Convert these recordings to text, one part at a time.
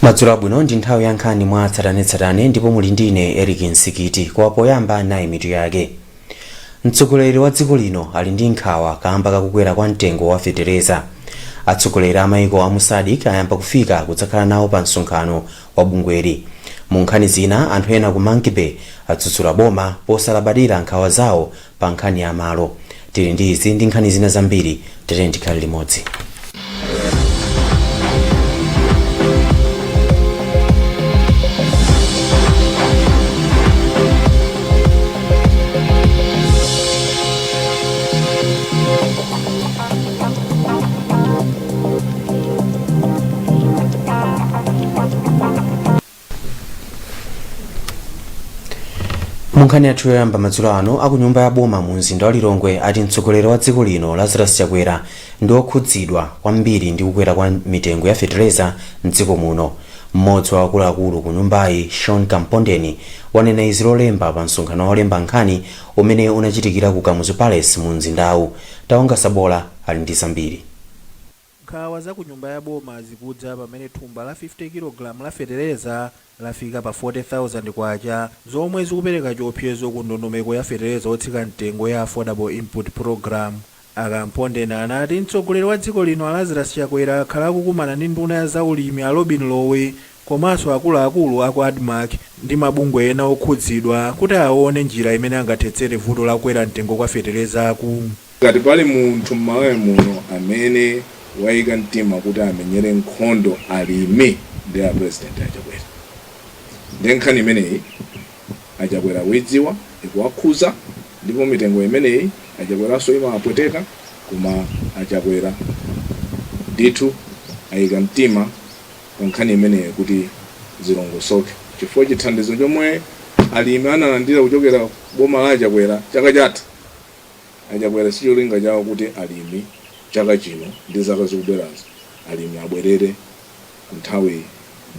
Madzulo abwino, ndi nthawi ya nkhani mwa tsatanetsatane ndipo muli ndine Eric Nsikiti. Koma poyamba, nayi mitu yake. Mtsogoleri wa dziko lino ali ndi nkhawa kamba kakukwera kwa mtengo wa fetereza. Atsogoleri a maiko a mu SADC ayamba kufika kudzakhala nawo pa msonkhano wa bungweli. Mu nkhani zina, anthu ena ku Monkey Bay adzudzula boma posalabadira nkhawa zawo pa nkhani ya malo. Tili ndi izi ndi nkhani zina zambiri, tiyeni tikhale limodzi. Mu nkhani yathu yoyamba madzulo ano, aku nyumba ya boma mu mzinda wa Lilongwe ati mtsogoleri wa dziko lino Lazarus Chakwera ndi okhudzidwa kwambiri ndi kukwera kwa mitengo ya fetereza mdziko muno. Mmodzi wa akuluakulu ku nyumbayi, Sean Kampondeni, wanena izi Lolemba pa msonkhano wa olemba nkhani umene unachitikira ku Kamuzu Palace mu mzindawu. Taonga Sabola ali ndi zambiri. Nkhawa za ku nyumba ya boma zikudza pamene thumba la 50 kg la fetereza lafika pa K40,000, zomwe zikupereka chiopsezo ku ndondomeko ya fetereza otsika mtengo ya Affordable Input Programme. A Kampondeni anati mtsogoleri wa dziko lino a Lazarus Chakwera akhala akukumana ndi nduna ya zaulimi a Lobin Lowe komanso akuluakulu aku ADMARC ndi mabungwe ena okhudzidwa kuti aone njira imene angathetsere vuto la kukwera mtengo kwa feterezaku. Ngati pali munthu m'Malawi muno amene waika mtima kuti amenyere nkhondo alimi, ndi a President a Chakwera. Ndiye nkhani imeneyi a Chakwera akuidziwa, ikuwakhuza, ndipo mitengo imeneyi a Chakweranso imawapweteka, koma a Chakwera ndithu ayika mtima pa nkhani imeneyi kuti zilongosoke, chifukwa chithandizo chomwe alimi analandira kuchokera boma la a Chakwera chaka chatha, a Chakwera sicholinga chawo kuti alimi chaka chino ndi zaka zikubwerazo alimi abwerere ku nthawi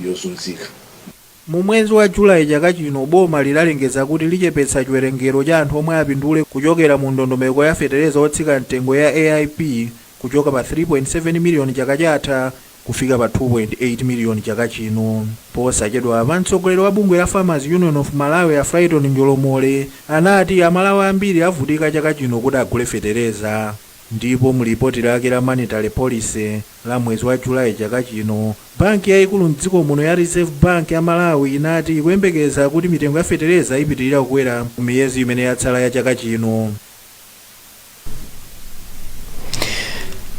yozunzika. Mu mwezi wa July chaka chino, boma lidalengeza kuti lichepetsa chiwerengero cha anthu omwe apindule kuchokera mu ndondomeko ya fetereza otsika mtengo ya AIP kuchoka pa 3.7 miliyoni chaka chatha kufika pa 2.8 miliyoni chaka chino. Posachedwapa, mtsogoleri wa bungwe la Farmers Union of Malawi a Frighton Njolomole anati Amalawi ambiri avutika chaka chino kuti agule fetereza. Ndipo mu lipoti lake la Monetary Policy la mwezi wa July chaka chino, banki yayikulu mdziko muno ya Reserve Bank ya Malawi inati ikuyembekeza kuti mitengo ya fetereza ipitirira kukwera mu miyezi imene yatsala ya chaka chino.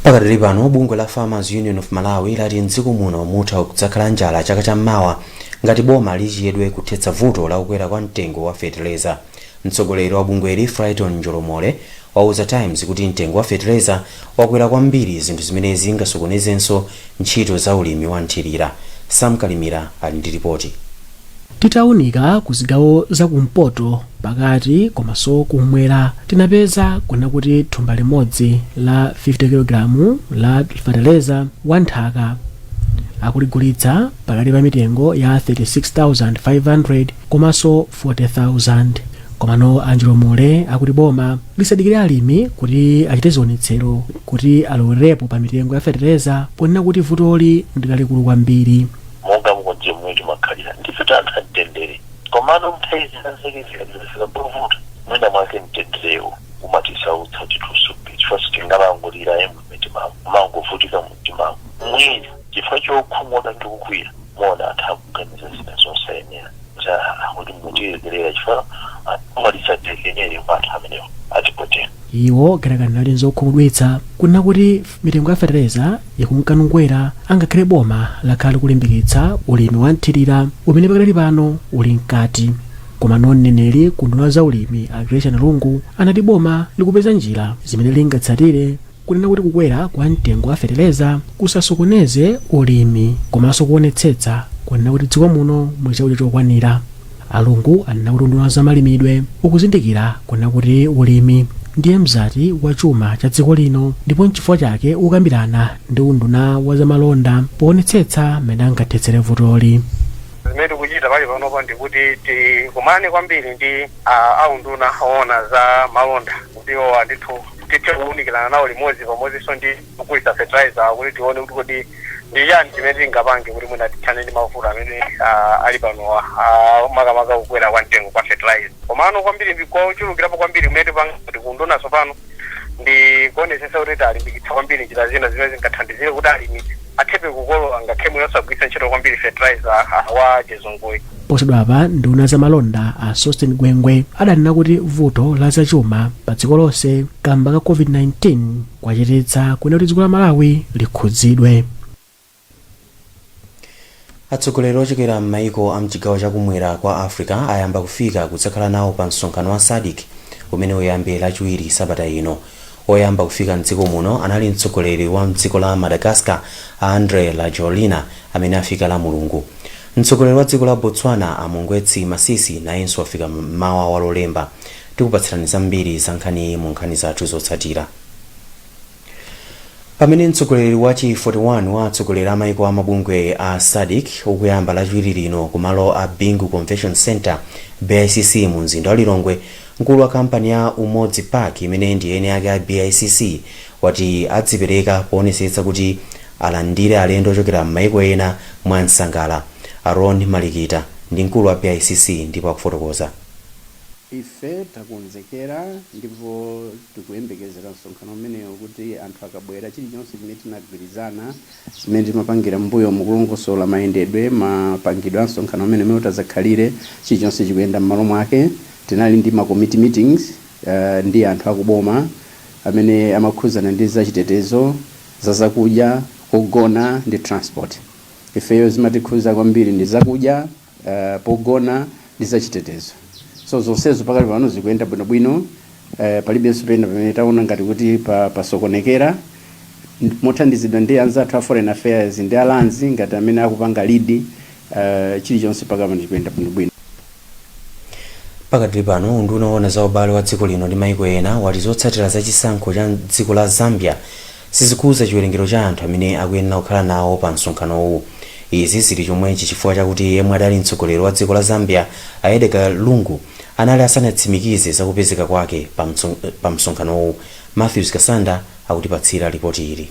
Pakadali pano, bungwe la Farmers Union of Malawi lati mdziko muno mutha kudzakhala njala chaka cham'mawa ngati boma lichedwe kuthetsa vuto la kukwera kwa mtengo wa fetereza. Mtsogoleri wa bungweli, Frighton Njolomole, wauza Times kuti mtengo wa fetereza wakwera kwambiri, zinthu zimene zingasokonezenso ntchito za ulimi wa nthirira. Sam Kalimira ali ndi ripoti. Titaunika ku zigawo za kumpoto, pakati komanso kumwera, tinapeza kuna kuti thumba limodzi la 50 kg la fetereza wa nthaka akuligulitsa pakati pa mitengo ya 36,500 komanso 40,000. Komano a Njolomole akuti boma lisadikire alimi kuti achite zionetsero kuti alowerepo pa mitengo ya fetereza, ponena kuti vutoli ndi lalikulu kwambiri. Monga mukudziwa momwe timakhalira, ndife anthu amtendere, komano nthawi zina zake zikadzafika povuta, mwina mwake mtenderewo umatisautsa titusupi, chifukwa sitingalangulira mumtimamo, umangovutika mumtimamo, mwina chifukwa chokhumudwa ndi kukwiya. Muona anthu akuganiza zina zosayenera kuti kuti mutilekerera, chifukwa amalisatekenere kwa anthu amenewo atipotera. Iwo kenaka nali zokhumudwitsa kunena kuti mitengo ya fetereza ikunkanukwera angakhale boma lakhala likulimbikitsa ulimi wa nthirira umene pakadali pano uli mkati. Komano mneneri ku nduna za ulimi a Gracian Lungu anati boma likupeza njira zimene lingatsatire kunena kuti kukwera kwa mtengo wa fetereza kusasokoneze ulimi, komanso kuonetsetsa kunena kuti dziko muno muli chakudya chokwanira. A Lungu anena kuti unduna wa zamalimidwe ukuzindikira kunena kuti ulimi ndiye mzati wa chuma cha dziko lino, ndipo nchifukwa chake ukambirana ndi unduna wa zamalonda poonetsetsa mmene angathetsere vutoli. Zimene tikuchita pali panopa ndikuti tikumane kwambiri ndi aunduna oona za malonda kuti iwowa ndithu tithe kuwunikirana nawo limodzi, pamodzinso ndi kugulitsa fertilizer, kuti tione kuti kodi Ndi chani chimene tingapange kuti mwina tithane ndi mavuto amene ali panowa, makamaka kukwera kwa mtengo kwa fertilizer? Komano kwambiri, kochulukirapo kwambiri kumene tipanga kuti kundunaso pano ndi kuonesesa kuti talimbikitsa kwambiri njira zina zimene zingathandizire kuti alimi athepe kukolola ngakhale mwina osagwiritsa ntchito kwambiri fertilizer wa chizunguyi. Posachedwapa, nduna za malonda a Sosten Gwengwe adanena kuti vuto la zachuma pa dziko lonse kamba ka COVID-19 kwachititsa kunena kuti dziko la Malawi likhudzidwe. Atsogoleri ochokera m'maiko a mchigawo chakumwera kwa Africa ayamba kufika kudzakhala nawo pa msonkhano wa SADC umene uyambe Lachiwiri sabata ino. Oyamba kufika mdziko muno anali mtsogoleri wa mdziko la Madagascar, Andry Rajoelina, amene afika la Mulungu. Mtsogoleri wa dziko la Botswana, a Mokgweetsi Masisi, nayenso afika mmawa wa Lolemba. Tikupatsirani zambiri za nkhaniyi mu nkhani zathu zotsatira. Pamene mtsogoleri wachi 41 wa atsogoleri a maiko a mabungwe a SADC ukuyamba Lachiwiri lino kumalo a Bingu Convention Center, BICC, mu mzinda wa Lilongwe, mkulu wa kampani ya Umodzi Park, imene ndi eni ake a BICC, wati adzipereka poonetsetsa kuti alandire alendo ochokera m'maiko ena mwa msangala. Aaron Malikita ndi mkulu wa BICC ndipo akufotokoza. Ife takonzekera ndipo tikuyembekezera msonkhano umenewo kuti anthu akabwera, chilichonse chimene tinagwirizana, zimene timapangira mbuyo mukulongosola mayendedwe, mapangidwe a msonkhano umene utazakhalire, chilichonse chikuyenda m'malo mwake. Tinali ndi ma committee meetings ndi anthu akuboma amene amakhuzana ndi zachitetezo, za zakudya, kugona ndi transport. Ifeyo zimatikhuza kwambiri ndi zakudya, pogona ndi zachitetezo. So zonsezo pakali pano zikuyenda bwinobwino. Palibenso pena pamene taona ngati kuti pasokonekera. Mothandizidwa ndi anzathu a Foreign Affairs ndi a Lands ngati amene akupanga lead, chilichonse pakali pano chikuyenda bwinobwino. Pakadali pano, unduna woona za ubale wa dziko lino ndi maiko ena wati zotsatira za chisankho cha dziko la Zambia sizikhuza chiwerengero cha anthu amene akuyenera kukhala nawo pa msonkhanowu. Izi zili chomwechi chifukwa chakuti yemwe adali mtsogoleri wa dziko la Zambia, a Edgar Lungu, anali asanatsimikize zakupezeka kwake pa msonkhanowu. Matthews Kasanda akutipatsira ripoti ili.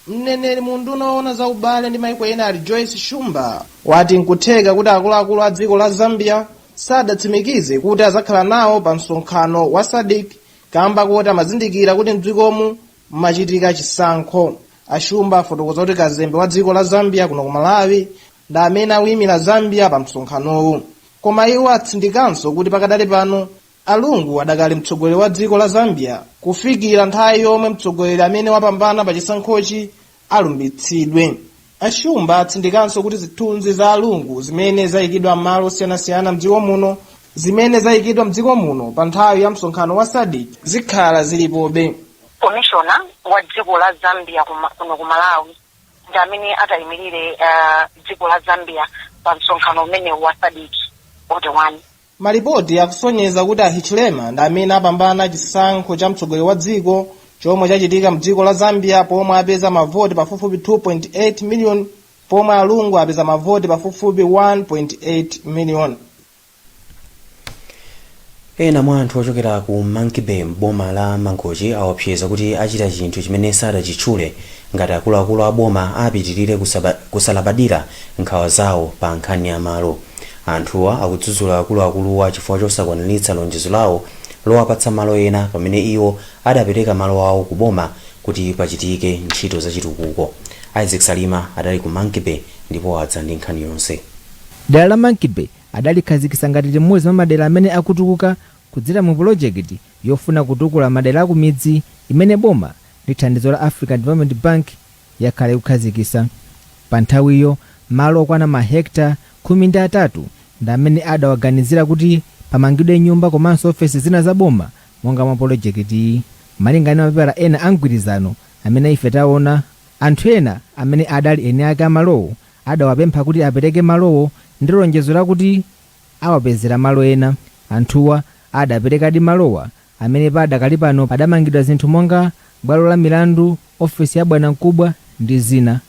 Mneneri mu unduna woona za ubale ndi maiko ena, ali Joyce Shumba, wati nkutheka kuti akuluakulu a dziko la Zambia sadatsimikize kuti azakhala nawo pa msonkhano wa SADC kamba kuti amazindikira kuti mdzikomu mmachitika chisankho. Ashumba afotokoza kuti kazembe wa dziko la Zambia kuno ku Malawi ndi amene akuyimira Zambia pa msonkhanowu, koma iwo atsindikanso kuti pakadali pano Alungu adakali mtsogoleri wa dziko la Zambia kufikira nthawi yomwe mtsogoleri amene wapambana pa chisankhochi alumbitsidwe. Ashumba atsindikanso kuti zithunzi za Alungu zimene zayikidwa m'malo osiyanasiyana mdziko muno, zimene zayikidwa mdziko muno pa nthawi ya msonkhano wa SADC, zikhala zilipobe. Komishona wa dziko la Zambia kuno ku Malawi ndi amene atayimirire dziko la Zambia pa msonkhano umenewu wa SADC 41. Malipoti akusonyeza kuti a Hichilema ndi amene apambana chisankho cha mtsogoleri wa dziko chomwe chachitika mdziko la Zambia, pomwe apeza mavoti pafupifupi 2.8 million, pomwe Alungu apeza mavoti pafupifupi 1.8 million. Ena mwa anthu ochokera ku Monkey Bay m'boma la Mangochi aopseza kuti achita chinthu chimene sadachitchule ngati akuluakulu a boma apitirire kusalabadira nkhawa zawo pa nkhani ya malo. Anthuwa akudzudzula akuluakuluwa chifukwa chosakwaniritsa lonjezo lawo lowapatsa malo ena pamene iwo adapereka malo awo ku boma kuti pachitike ntchito zachitukuko. Isaac Salima adali ku Monkey Bay ndipo wadza ndi nkhani yonse. Dera la Monkey Bay adalikhazikitsa ngati limodzi mwa madera amene akutukuka kudzera mu pulojekiti yofuna kutukula madera akumidzi imene boma ndi thandizo la African Development Bank yakhala ikukhazikitsa. Pa nthawiyo, malo okwana mahekita 13 ndi amene adawaganizira kuti pamangidwe nyumba komanso ofesi zina za boma monga mwa pulojekitiyi. Malinga ndi mapepala ena a mgwirizano amene ife taona, anthu ena amene adali eni ake amalowo adawapempha kuti apereke malowo ndi lonjezo lakuti awapezera malo ena. Anthuwa adaperekadi malowa amene padakali pano padamangidwa zinthu monga bwalo la milandu, ofesi ya bwanamkubwa ndi zina.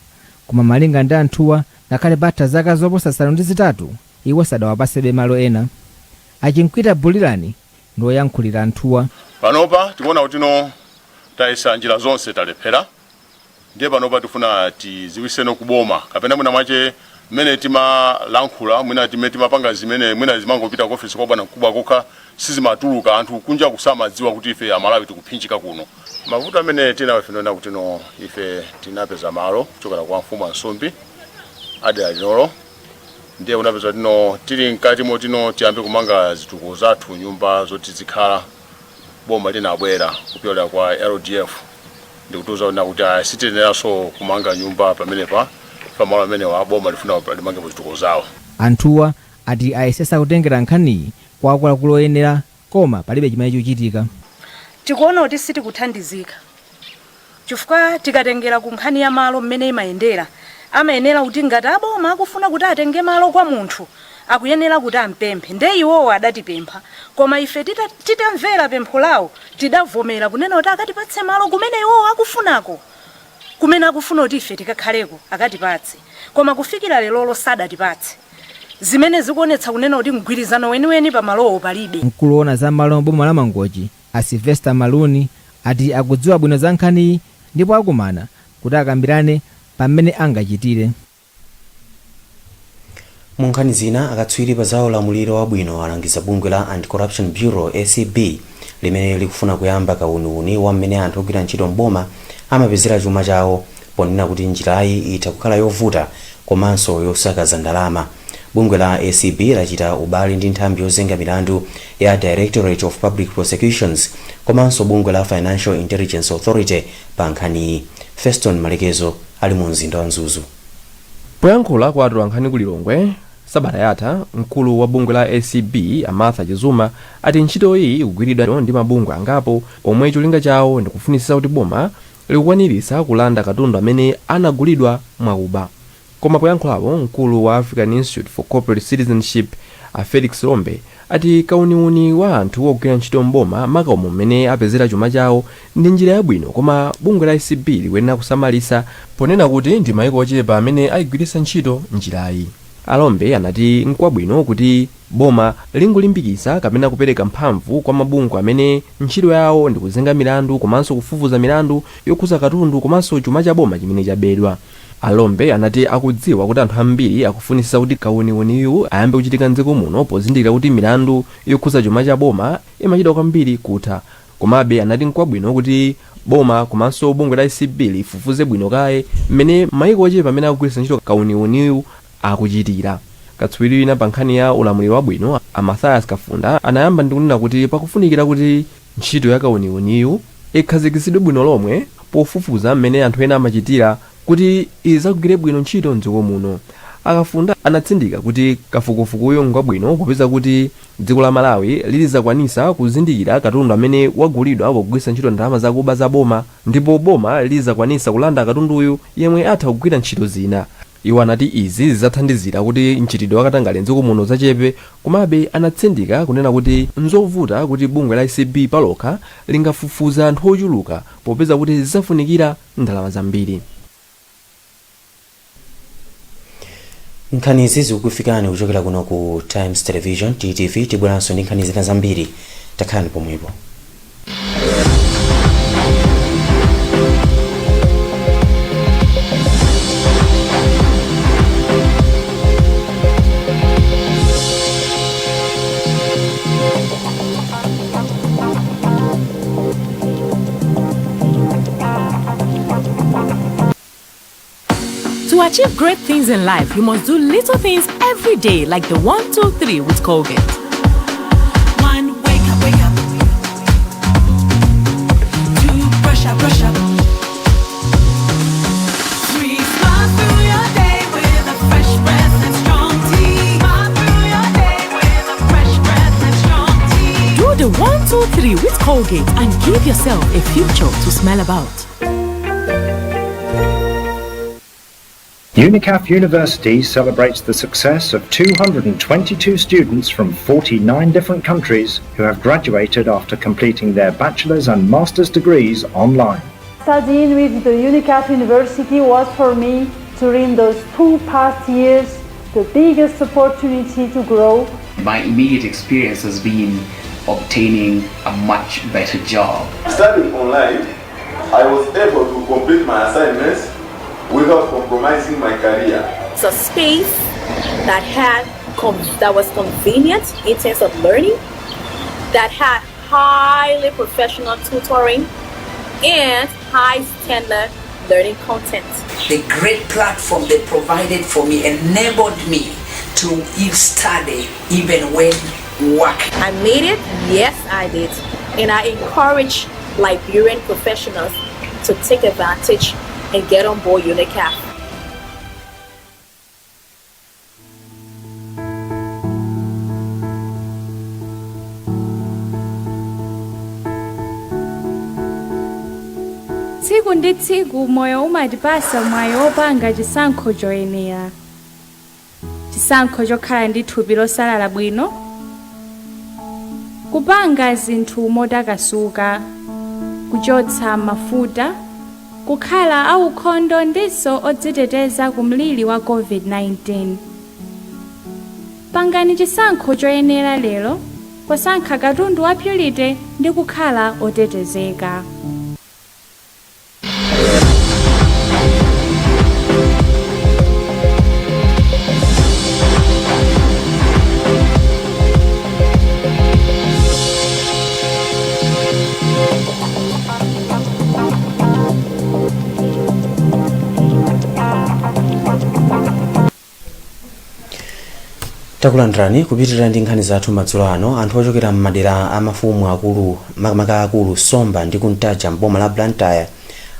Koma malinga ndi anthuwa, ngakhale patha zaka zoposa 8, iwo sadawapasebe malo ena. Achinkwita Bulirani ndi oyankhulira anthuwa. Panopa tikuona kuti no tayesa njira zonse, talephera. Ndiye panopa tifuna tiziwiseno kuboma kapena mwina mwache mmene timalankhula, mwina timene timapanga zimene mwina zimangopita ku ofisi kwa bwana mkubwa kokha, sizimatuluka, anthu kunja kusamadziwa kuti ife Amalawi tikuphinjika kuno. Mavuto amene tinawo ife ndona kuti no ife tinapeza malo kuchokera kwa mfumu Ansumbi adera linolo. Ndiye unapeza tino tili mkati motino tiyambe kumanga zitukuko zathu, nyumba zoti zikhala, boma linabwera kupyolera kwa LDF ndikutiuza kuti kuti sitiyeneranso kumanga nyumba pamenepa, pamalo amenewa boma lifuna limangepo zitukuko zawo. Anthuwa ati ayesesa kutengera nkhaniyi kwa akuluakulu oyenera, koma palibe chimene chikuchitika. Tikuona kuti sitikuthandizika chifukwa tikatengera ku nkhani ya malo mmene imayendera, amayenera kuti ngati aboma akufuna kuti atenge malo kwa munthu, akuyenera kuti ampemphe. Nde iwowo adatipempha, koma ife titamvera pempho lawo tidavomera kunena kuti akatipatse malo kumene iwowo akufunako, kumene akufuna kuti ife tikakhaleko akatipatse, koma kufikira lerolo sadatipatse, zimene zikuonetsa kunena kuti mgwirizano weniweni pamalowo palibe. Mkulu woona za malo m'boma la Mangochi, a Sylvester Maluni, ati akudziwa bwino za nkhaniyi ndipo akumana kuti akambirane pamene angachitire. Mu nkhani zina, akatswiri pa za ulamuliro wabwino alangiza bungwe la Anti-Corruption Bureau, ACB, limene likufuna kuyamba kauniuni wa mmene anthu ogwira ntchito mboma amapezera chuma chawo, ponena kuti njirayi itha kukhala yovuta komanso yosakaza ndalama. Bungwe la ACB lachita ubale ndi nthambi yozenga milandu ya Directorate of Public Prosecutions komanso bungwe la Financial Intelligence Authority pa nkhaniyi. Feston Malekezo ali mu mzinda wa Mzuzu. Poyankhula kwa atolankhani ku Lilongwe sabata yatha, mkulu wa bungwe la ACB a Martha Chizuma ati ntchitoyi ikugwiridwa ndi mabungwe angapo omwe cholinga chawo ndikufunisisa kuti boma likukwanirisa kulanda katundu amene anagulidwa mwakuba. Koma poyankhulapo, mkulu wa African Institute for Corporate Citizenship a Felix Lombe ati kauniuni wa anthu ogwira ntchito mboma, makamu mmene apezera chuma chawo, ndi njira yabwino, koma bungwe la ACB likuyenera kusamalisa, ponena kuti ndi maiko ochepa amene ayigwiritsa ntchito njirayi. Alombe anati nkwabwino kuti boma lingolimbikitsa kapena kupereka mphamvu kwa mabungwe amene ntchito yawo ndi kuzenga milandu komanso kufufuza milandu yokhuza katundu komanso chuma cha boma chimene chabedwa. Alombe anati akudziwa kuti anthu ambiri akufunisisa kuti kauniuniyu ayambe kuchitika mdziko muno, pozindikira kuti milandu yokhuza chuma cha boma imachedwa kwambiri kutha. Komabe anati nkwabwino kuti boma komanso bungwe la ACB lifufuze bwino kaye mmene maiko ochepa amene akugwiritsa ntchito kauniuniyu akuchitira. Katswiri wina pa nkhani ya ulamuliro wabwino a Mathias Kafunda anayamba ndi kunena kuti pakufunikira kuti ntchito ya kauniuniyu ikhazikitsidwe bwino lomwe pofufuza mmene anthu ena amachitira kuti izagwire bwino ntchito mdziko muno. Akafunda anatsindika kuti kafukufukuyu ngwabwino popeza kuti dziko la Malawi lilizakwanisa kuzindikira katundu amene wagulidwa pogwiritsa ntchito ndalama zakuba za boma, ndipo boma lilizakwanisa kulanda katunduyu yemwe atha kugwira ntchito zina. Iwo anati izi zidzathandizira kuti mchitidwe wakatangale mdziko muno zachepe. Komabe anatsindika kunena kuti nzovuta kuti bungwe la ACB palokha lingafufuze anthu ochuluka popeza kuti zidzafunikira ndalama zambiri. Nkhanizi zikukufikani kuchokera kuno ku Times Television, TTV. Tibweranso ndi nkhani zina zambiri, takhalani pomwepo. To achieve great things in life, you must do little things every day, like the 1, 2, 3 with Colgate. 1, wake up, wake up. 2, brush up, brush up. 3, smile through your day with a fresh breath and strong tea. Smile through your day with a fresh breath and strong tea. Do the 1, 2, 3 with Colgate and give yourself a future to smile about. UNICAF University celebrates the success of 222 students from 49 different countries who have graduated after completing their bachelor's and master's degrees online. Studying with the UNICAF University was for me, during those 2 past years, the biggest opportunity to grow. My immediate experience has been obtaining a much better job. Studying online I was able to complete my assignments without compromising my career. It's a space that had that was convenient in terms of learning, that had highly professional tutoring and high standard learning content. The great platform they provided for me enabled me to study even when working. I made it, yes, I did. And I encourage Liberian professionals to take advantage and get on board UNICAF. Tsiku ndi tsiku moyo umatipasa mwayi wopanga chisankho choyenera, chisankho chokhala ndi thupi losalala bwino, kupanga zinthu motakasuka, kuchotsa mafuta, kukhala aukhondo ndiso odziteteza ku mliri wa COVID-19. Pangani chisankho choyenera lero posankha katundu wa Purity ndi kukhala otetezeka. Takulandirani kupitirira ndi nkhani zathu madzulo ano. Anthu ochokera m'madera a mafumu akulu, makamaka akulu Somba ndi Kuntaja mboma la Blantyre,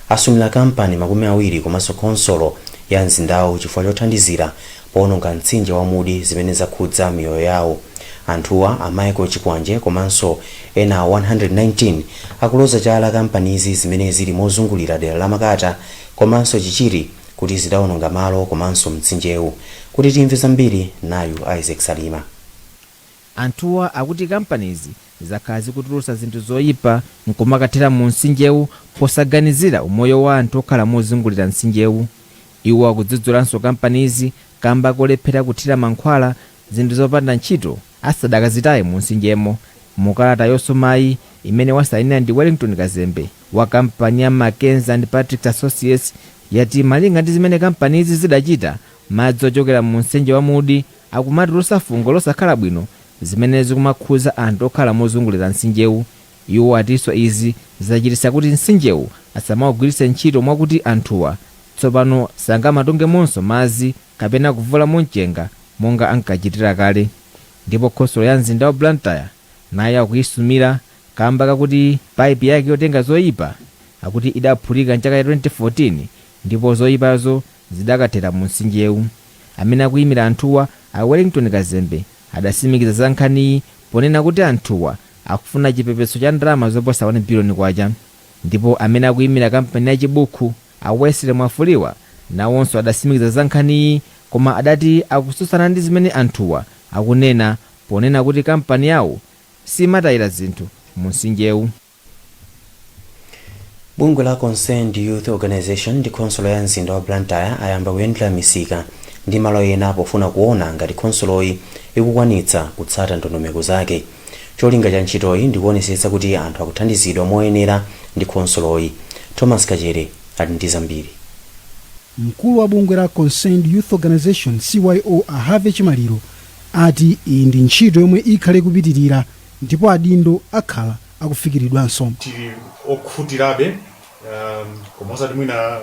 asumira kampani 20 komanso khonsolo ya mzindawu chifukwa chothandizira powononga mtsinje wa Mudi, zimene zakhudza miyoyo yawo. Anthuwa, a Michael Chikwanje komanso ena 119, akuloza chala kampanizi zimene zili mozungulira dera la Makata komanso Chichiri kuti zidawononga malo komanso mtsinjewu. Kuti timve zambiri, nayu Isaac Salima. Anthuwa akuti kampanizi zakhala zikutulutsa zinthu zoyipa nkumakathira mu mtsinjewu posaganizira umoyo wa anthu okhala mozungulira mtsinjewu. Iwo akudzudzulanso kampanizi kamba kolephera kuthira mankhwala zinthu zopanda ntchito asadakazitaye mu mtsinjemo. Mukalata yosumayi, imene wasayinira ndi Wellington Kazembe wa kampani ya Mackenzie and Patrick Associates, yati malinga ndi zimene kampanizi zidachita, madzi ochokera mu mtsinje wa Mudi akumatulutsa fungo losakhala bwino, zimene zikumakhuza anthu okhala mozungulira mtsinjewu. Iwo atinso izi zachititsa kuti mtsinjewu asamawugwiritse ntchito, mwakuti anthuwa tsopano sangamatungemonso madzi kapena kuvulamo mchenga monga ankachitira kale. Ndipo khonsolo ya mzinda wa Blantyre nayo akuyisumira kamba kakuti paipi yake yotenga zoyipa akuti idaphulika mchaka cha 2014 ndipo zoyipazo zidakathera mu mtsinjewu. Amene akuyimira anthuwa, a Wellington Kazembe, adasimikiza za nkhaniyi ponena kuti anthuwa akufuna chipepeso cha ndalama zoposa 1 biliyoni kwacha. Ndipo amene akuyimira kampani ya Chibuku, a Wesley Mwafuliwa, nawonso adasimikiza za nkhaniyi, koma adati akutsutsana ndi zimene anthuwa akunena ponena kuti kampani yawo simatayira zinthu mu mtsinjewu. Bungwe la Concerned Youth Organization ndi khonsolo ya mzinda wa Blantyre ayamba kuyendera misika ndi malo ena pofuna kuona ngati khonsoloyi ikukwanitsa kutsata ndondomeko zake. Cholinga cha ntchitoyi ndikuonetsetsa kuti anthu akuthandizidwa moyenera ndi khonsoloyi. Thomas Kachere ali ndi zambiri. Mkulu wa bungwe la Concerned Youth Organization, CYO, a Harvey Chimaliro, ati iyi ndi ntchito yomwe ikhale kupitirira ndipo adindo akhala akufikiridwanso. Tili okhutirabe, koma osati mwina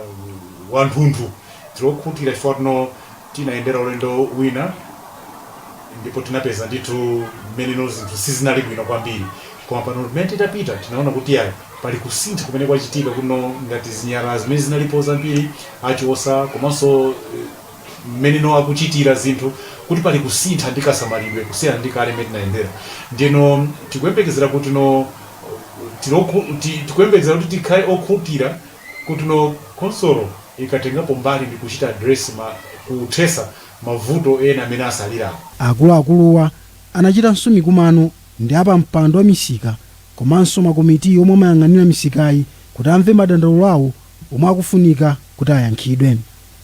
wanthunthu. Tili okhutira chifukwa tino tinayendera ulendo wina ndipo tinapeza ndithu mmeneno zinthu sizinali bwino kwambiri, koma pano pamene titapita tinaona kuti ayi, pali kusintha kumene kwachitika kuno, ngati zinyalala zimene zinalipo zambiri achosa, komanso mmeneno akuchitira zinthu, kuti pali kusintha ndi kasamalidwe kusiyana ndi kale mmene tinayendera. Ndino tikuyembekezera kuti no tikuyembekezera kuti tikhale okhutira kuti no khonsolo ikatengapo mbali ndi kuchita address kuthesa mavuto ena amene asalirawo. Akuluakuluwa anachitanso mikumano ndi apampando wa misika komanso makomiti omwe amayang'anira misikayi kuti amve madandaulo awo omwe akufunika kuti ayankhidwe.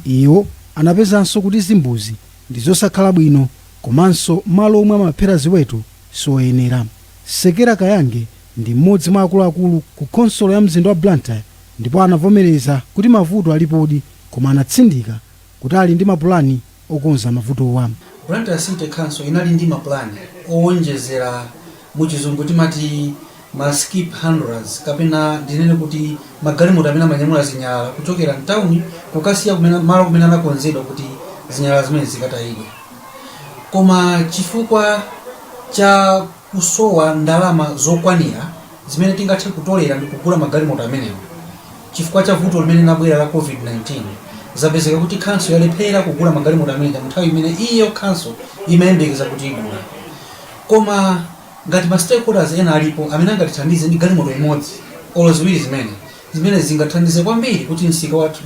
Iwo anapezanso kuti zimbuzi ndi zosakhala bwino komanso malo omwe amaphera ziweto sioyenera. Sekera Kayange ndi mmodzi mwa akuluakulu ku khonsolo ya mzinda wa Blantyre. Ndipo anavomereza kuti mavuto alipodi, koma anatsindika kuti ali ndi mapulani okonza mavutowa. Blantyre City Council inali ndi mapulani owonjezera, muchizungu timati ma skip handlers, kapena ndinene kuti magalimoto amene amanyamula zinyalala kuchokera mtawuni kukasiya kumene malo kumene anakonzedwa kuti zinyalala zimene zikatayidwe. Koma chifukwa cha kusowa ndalama zokwanira zimene tingathe kutolera ndi kugula magalimoto amenewo, chifukwa cha vuto limene linabwera la COVID-19, zapezeka kuti council yalephera kugula magalimoto amene mu nthawi imene iyo council imayembekeza kuti igula. Koma ngati ma stakeholders ena alipo amene angatithandize ndi galimoto imodzi olo ziwiri zimene zingathandize kwambiri kuti msika wathu,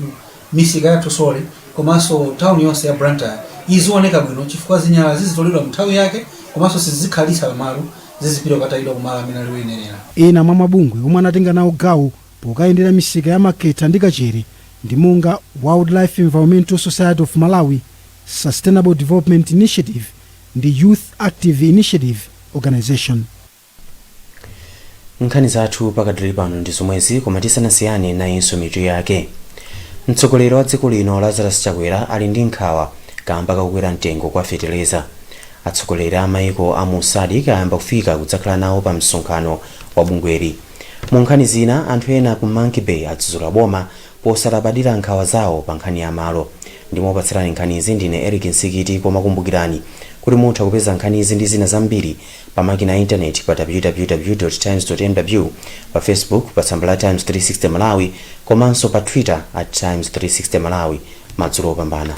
misika yathu sole, komanso town yonse ya Blantyre izioneka bwino, chifukwa zinyalala zizitoledwa mu nthawi yake, komanso sizikhalitsa pamalo, zizipita kukatayidwa kumalo amene ali oyenerera. Ena mwa mabungwe omwe anatenga nawo gawo pokayendera misika ya Makhetha ndi Kachere ndi monga Wildlife Environmental Society of Malawi, Sustainable Development Initiative ndi Youth Active Initiative Organization. Nkhani zathu pakadali pano ndi zomwezi, koma tisanasiyane, nayinso mitu yake. Mtsogoleri wa dziko lino Lazarus Chakwera ali ndi nkhawa kamba kakukwera mtengo kwa feteleza. Atsogoleri a maiko a mu SADC ayamba kufika kudzakhala nawo pa msonkhano wa bungweli. Mu nkhani zina, anthu ena ku Monkey Bay adzudzula boma posalabadira nkhawa zawo pa nkhani ya malo. Ndimopatsirani nkhanizi ndine Eric Nsikiti, koma kumbukirani kuti mutha kupeza nkhanizi ndi zina zambiri pa makina a intaneti pa www times mw, pa Facebook pa tsamba la Times 360 Malawi, komanso pa Twitter @Times360 Malawi. Madzulo opambana.